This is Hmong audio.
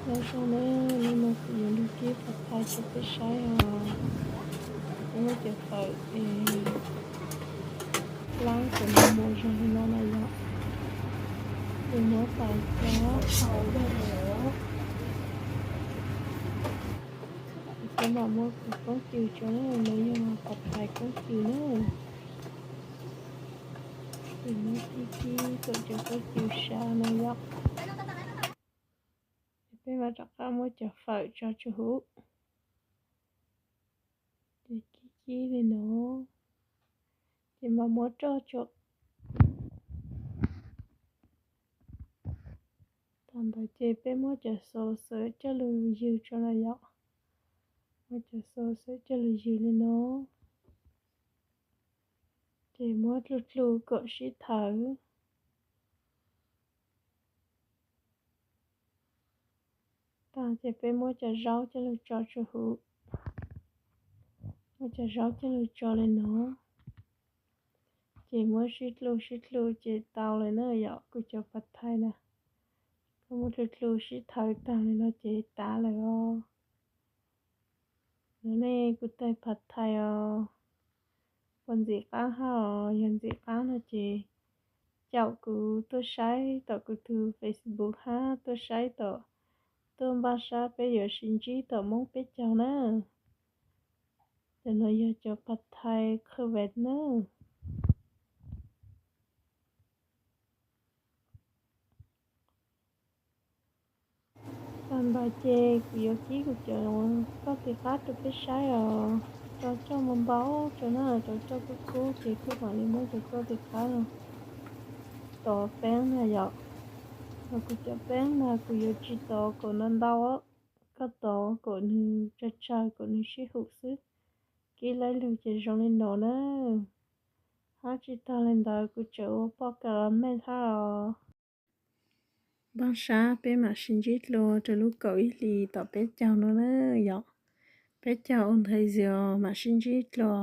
Nyob zoo nawb, hnub no kuv yuav lug kib phav thai rau peb saib os. Peb muab cov fawm es laab cov mos mos zog li no na yom, es muab tau cov hau dej os. Peb mam muab cov koob cw tso na, no yog phav thai koob cw na. Ces muab kib kib kom cov koob cw sab no yom. Ces peb mam rov qab muab cov fawm tso tsua huv. Ces kib kib li no, ces mam muab roj tso. Tag ntawd ces peb muab cov xaus xwb coj lug ywg tso na yom. Muab cov xaus xwb coj lug ywg li no, ces muab dlug dlug kom sib thawv. Tag ces peb muab cov zaub coj lug tso tsua huv. Muab cov zaub coj lug tso li no, ces muab sib dlug sib dlug ces tau lawm na yom. Kuv cov phav thai na, koj muab dlug dlug sib thawv tag li no ces tav lawm os. No ne, kuv tais phav thai os. Puas ntxim qab hab os? Yog ntxim qab no ces caum kuv tuaj saib tom kuv tug Facebook hab tuaj saib tom, tuaj npaj sab peb yuav sib ntsib tom Moob peb caug na. Cov no yog cov phav thai qhwj ves na. Tag ntawd ces kuv yuav kib kuv cov koj tis qab rau peb saib os. Rau coj npau npau tso na, rau coj kub kub ces kuv mam li muab cov koj tis qab no tov peeb na yom. Ho kuv cov peeb mas kuv yuav tsis tov kom ntau ntau, koj tov kom nws tsawg tsawg kom nws sib hum xwb. Kib laib lug ces zoo li no na. Hab tsis tag li ntawd kuv tseem ua poj kas los mej hab os. Npaj sab peb mam sib ntsib dlua rau lub kaum ib hlis tom peb caug no na yom. Peb caug ua ntej xwb os mam sib ntsib dlua.